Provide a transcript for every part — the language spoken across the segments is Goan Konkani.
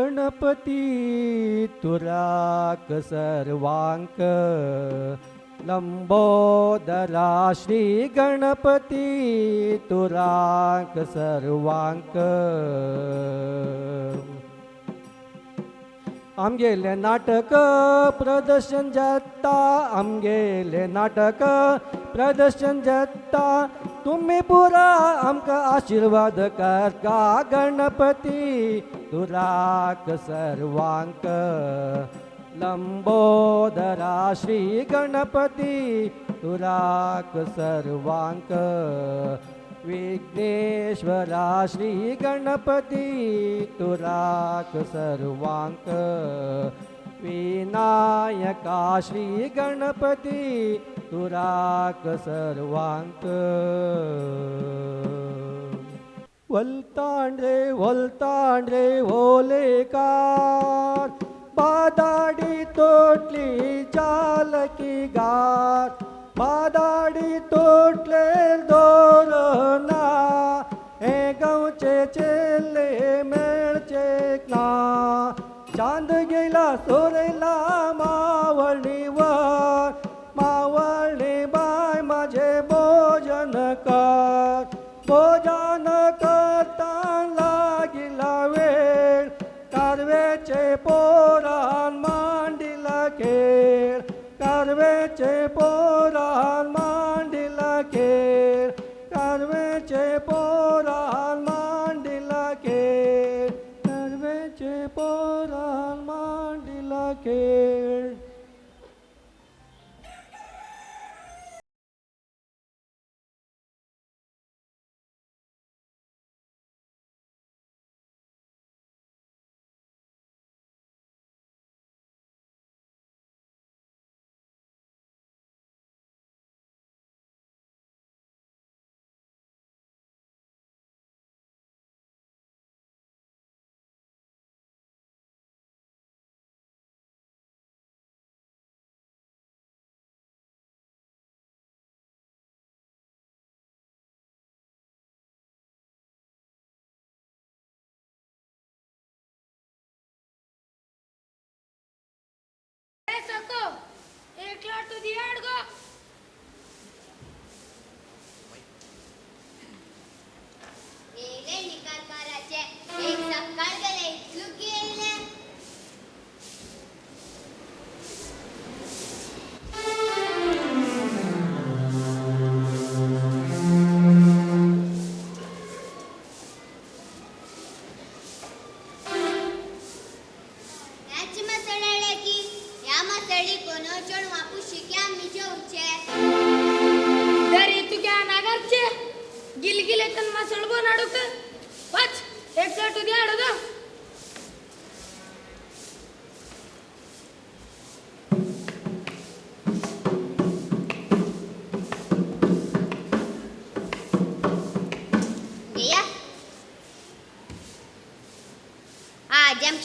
गणपती तूं राख सर्वांक, लंबोदरा श्री गणपती तूं राख सर्वांक। आमगेलें नाटक प्रदर्शन जाता, आमगेलें नाटक प्रदर्शन जाता, तुमी पुरा आमकां आशिर्वाद करता। गणपती तूं राख सर्वांक, लंबोदरा श्री गणपती तूं राख सर्वांक, विघ्नेश्वरा श्री गणपती तूं राख सर्वांक, विनायका श्री गणपती तूं राख सर्वांक। वलतांड्रे वलतांड्रे ओलेकार, बादाडी तोटली जालकी गार, बादाडी तोटले दोरना, हे गांवचे चेले मेळचे ना। चांद गेला सोरेला मावळणीवर, मावळणी बाय माझे भोजन कर, भोजन करता लागिला वेळ, कारवेचे पोरान मांडिला खेळ, कारवेचे पोरान मांडिला खेळ, कारवेचे पोरान मांडिला खेळ, कारवेचे पोरान मांडिला खेळ। सको एक लाट तो दिया अड़गो। येयले निकाल कराचे एक सकाळ गेले इतलुकी येयले।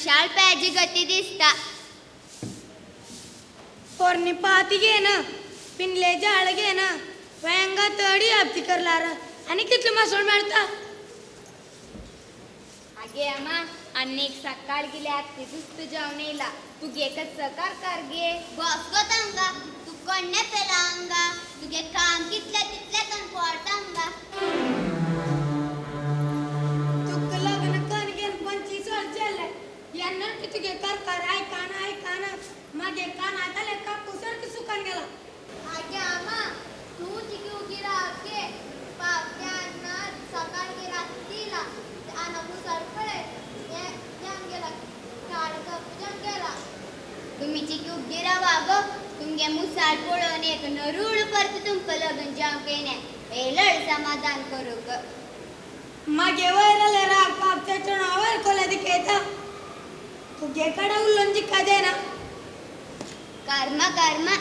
शाळ प्याजी गती दिसता। पोरणी पाती घे ना, पिनले झाड घे ना, वेंगा तडी आपती करलार आणि कितले मासोळ मेळता। आगे अम्मा अनेक सकाळ गेले आत्ती दुस्त जाऊन येयला, तू घेकच सकार कर गे। बस गो तांगा, तू कोण्णे पेला अंगा, तुगे काम कितले तितले तन पोट अंगा। तुक लग्न कन घेन 25 वर्ष जाले, यांना की तुगे कर कर ऐकाना ऐकाना मागे कान आताले कापूसर की सुकान गेला। आगे आमा तू चिकी उगी राव गे, पावत्या सकाळ गे रात्रीला आना मुसार पळे गेला काड गेला। तुम्ही चिकी उगी रावा गो, तुमगे मुसार पळोवन एक नरूळ परत तुमकां लग्न जावंक येयलें, हे समाधान करूंक। मागे वयर राव कापच्या चणावर कोला दिकेता, तुगे कडे उल्लोन जिका देना। कर्मा कर्मा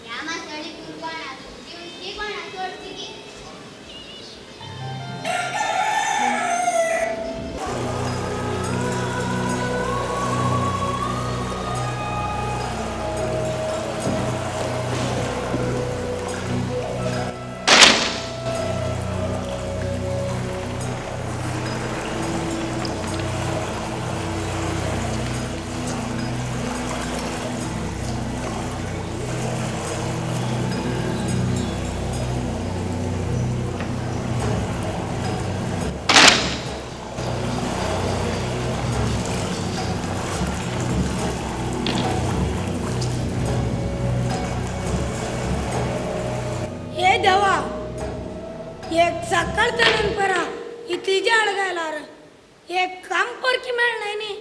ह्या मासळी कुरकोणा तुमची कोणा सोडची की। सकाळ तनून परा इतली जाड गायला एक काम परकी मेळ नाही नी.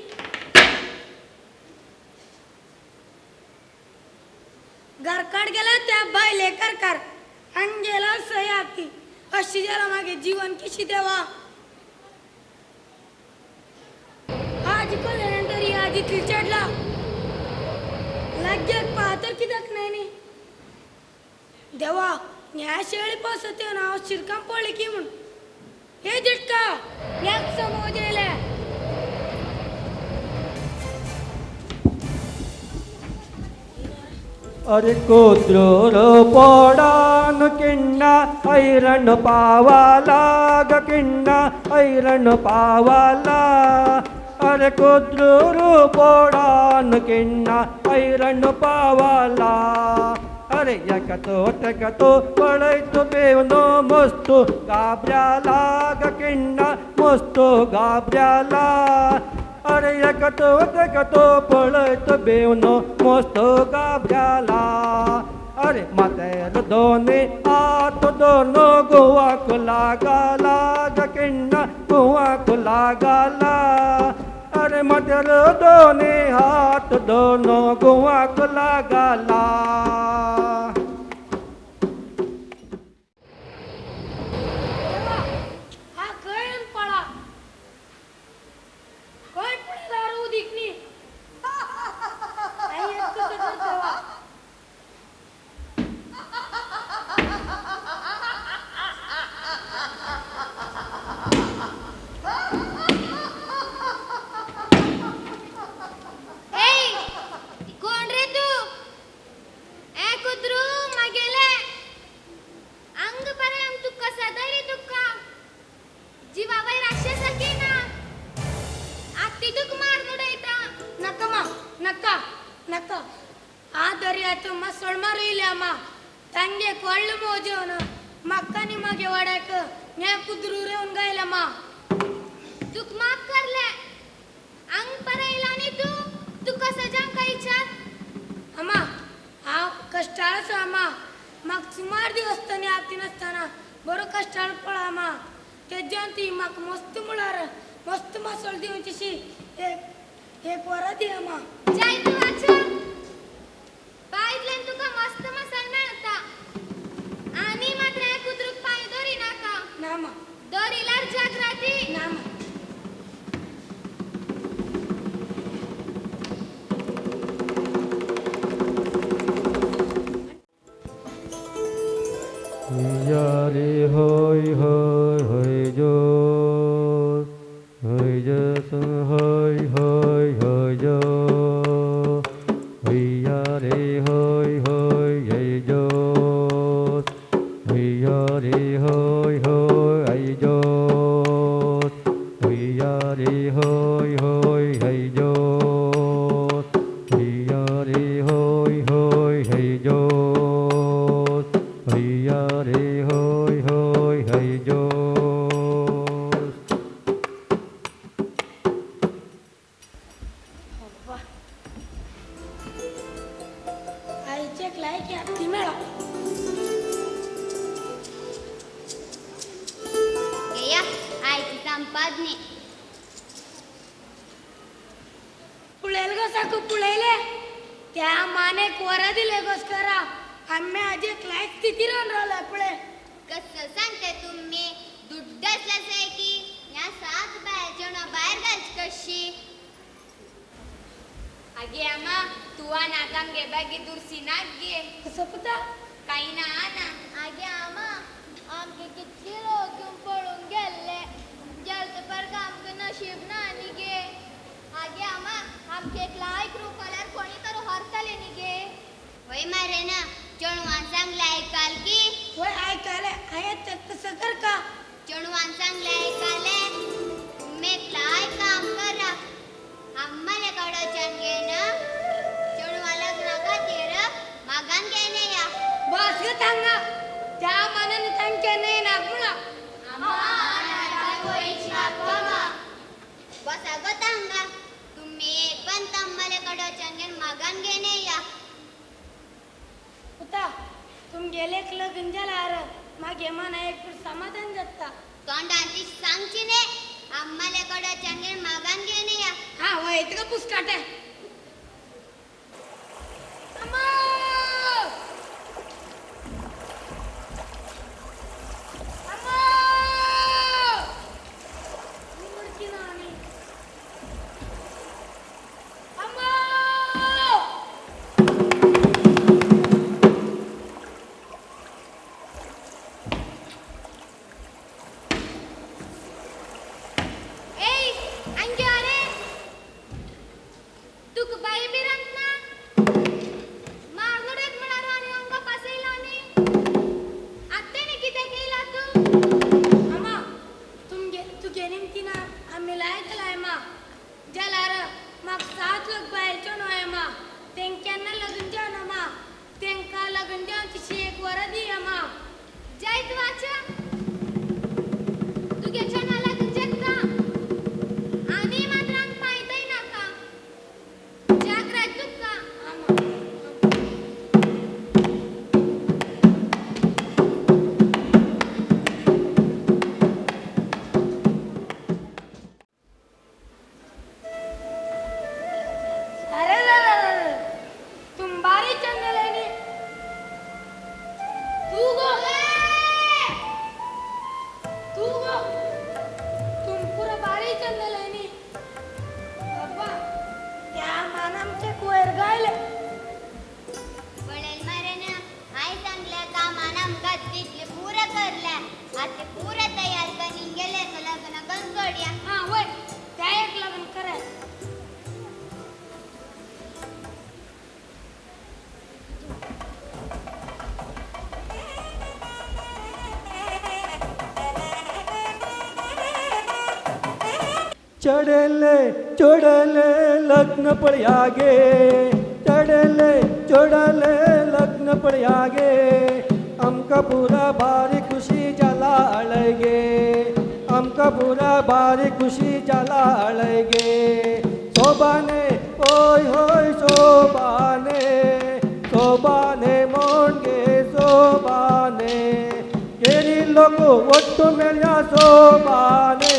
घरकाड गेला त्या बायले करकार अंगेला सयाती अशी ज्याला मागे जीवन किशी देवा. आज कोल्यानंतर आजी चढला लाग्यात पाहतर कित्याक नाही नी. देवा ह्या शेळी पासत येऊन हांव शिरकाम पडले की म्हूण हे झटका ह्याक समज येयले. अरे कुत्रोर पोडान किण्णा ऐरण पावाला ग किण्णा ऐरण पावाला. अरे कुत्रोर पोडान किण्णा ऐरण पावाला. अरे एकतो टेकतो पळयतो बेवनो मस्तो गाबऱ्याला ग किण्णा मस्तो गाबऱ्याला. अरे एकतो टेकतो पळयतो बेवनो मस्तो गाबऱ्याला. अरे मातेर दोने आत दोनो गोवाक लागला ग किण्णा गोवाक लागला. अरे मातेर दोने हात दोनो गोवाक लागला. मागे मना एक समाधान जाता. तोंडान ती सांगची न्ही आम्हाला कडच्यान मागान घेवन या. हा वयत ग पुसकाटे. अम्मा अम्मा मुडकी नानी. अम्मा चढले चढले लग्न पळयागे, चढले चढले लग्न पळयागे, आमकां पुरा भारी खुशी जाला आळय गे, आमकां पुरा भारी खुशी जाला आळय गे. सोबाने होय होय सोबाने, सोबाने म्हण गे सोबाने, केरी लोक ಒಟ್ಟು मेळया सोबाने,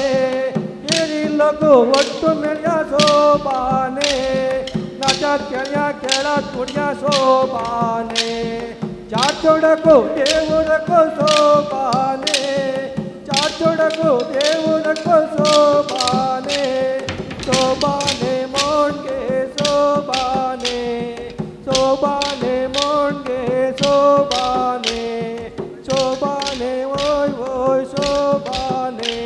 लोक ಒಟ್ಟು मेळया सोबाने, नाचात खेळया खेळात फुडया सोबाने, चाचोडको देवडको सोबाने, चाचोडको देवडको सोबाने, सोबाने म्हण गे सोबाने, सोबाने म्हण गे सोबाने, सोबाने होय होय सोबाने,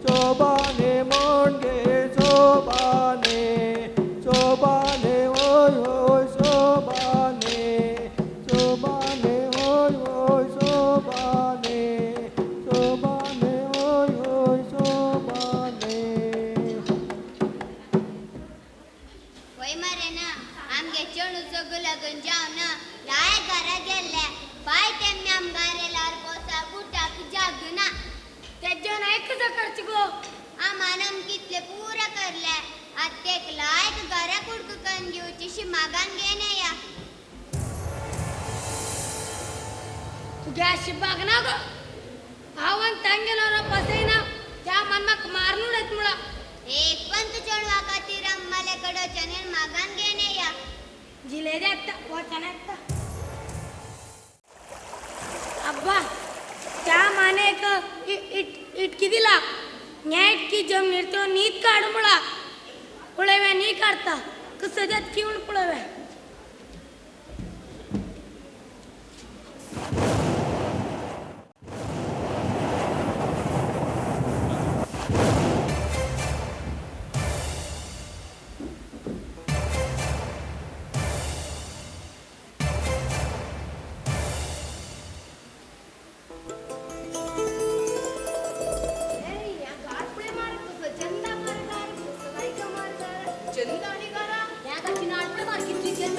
सोबाने म्हण गे सोबाने, सोबाने होय होय सोबाने, सोबाने होय होय सोबाने, सोबाने होय होय सोबाने. वय मरे ना आमगे चेडूं सगळं लग्न जावन लाय घरा गेल्ले बाय तेन्ना आमगार बोसा बुटाक जागना. तेज्यान एकच करची गो. आमान आम कितले पुरा करले आत्तेक लायक घरा कुडक करून घेवची शी मागान घेने या. तुगे अशी बागना गो हांव तांगेलो पसयना त्या मनाक मारून उडयत मुळा. एक पण तू चेडवा खातीर आम्हाला कडच्यान मागान घेने या. जिलेबी येता वचना येता. अब्बा त्या मानेक इटकी दिला न्या इटकी जमनीर तो नीत काड मुळा पळोवया नी काडता कसं किवण पळोवया. चंदा.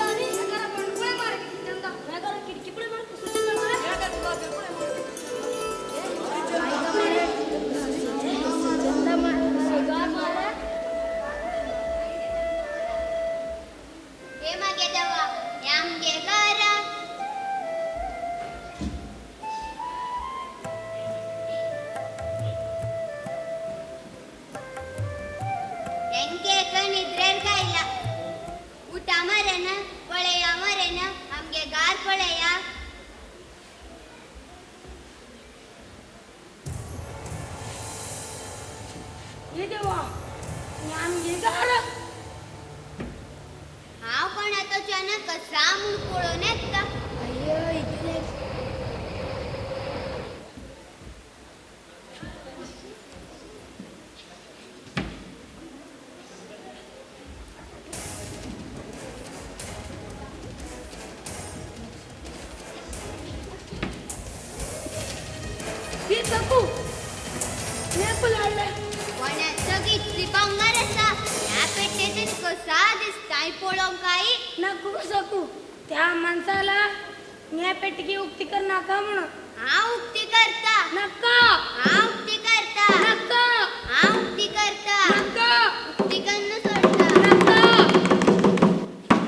निद्रेर गायला. उठा मरे ना, पळया मरे ना, आमगे गार पळया. हे देवा, आमगे गार. हांव कोण आतांच्यान कसा म्हूण पळोवन येता. अय्यो इतले. ही सकू नेकू लाडले. कोणाचो इतली भांगर आसा ह्या पेट्टेतून कसा दिसताय पळोवंक काय. नको सकू, त्या माणसाला न्या पेटकी उक्ती कर नाका म्हणून. हांव उक्ती करता. नका. हांव उक्ती करता. नका. हांव उक्ती करता. नका. उक्ती कन्न सोडटा. नका.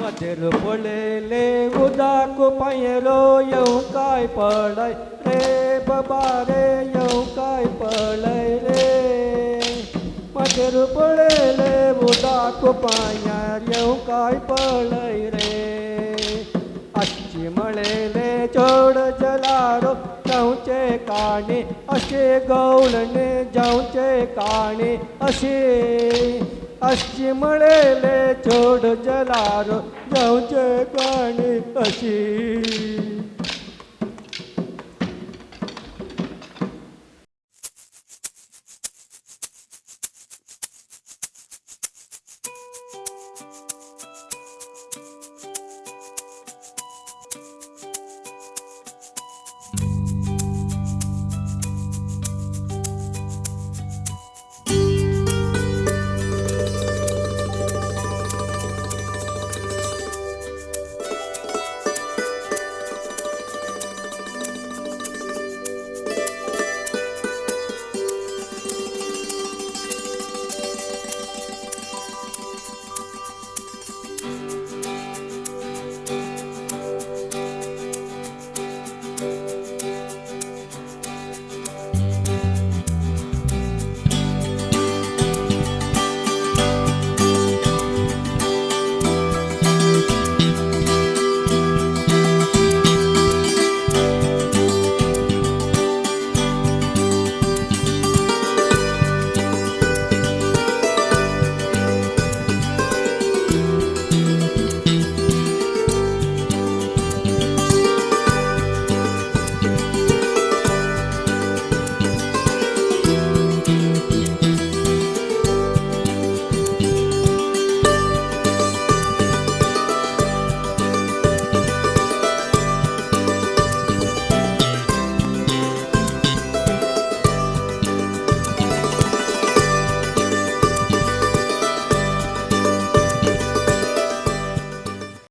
मदेर पळयले उदक पांयरो येवं काय पळय रे बाबा रे, येवं काय पळय रे. मदेर पळयले उदक पांयार येवं काय पळय रे. आश्ची म्हळेले चड जलारो जावचे काणी अशे गवळणे जावचे काणी अशे. आश्ची म्हळेले चड जलारो जावचे काणी अशी.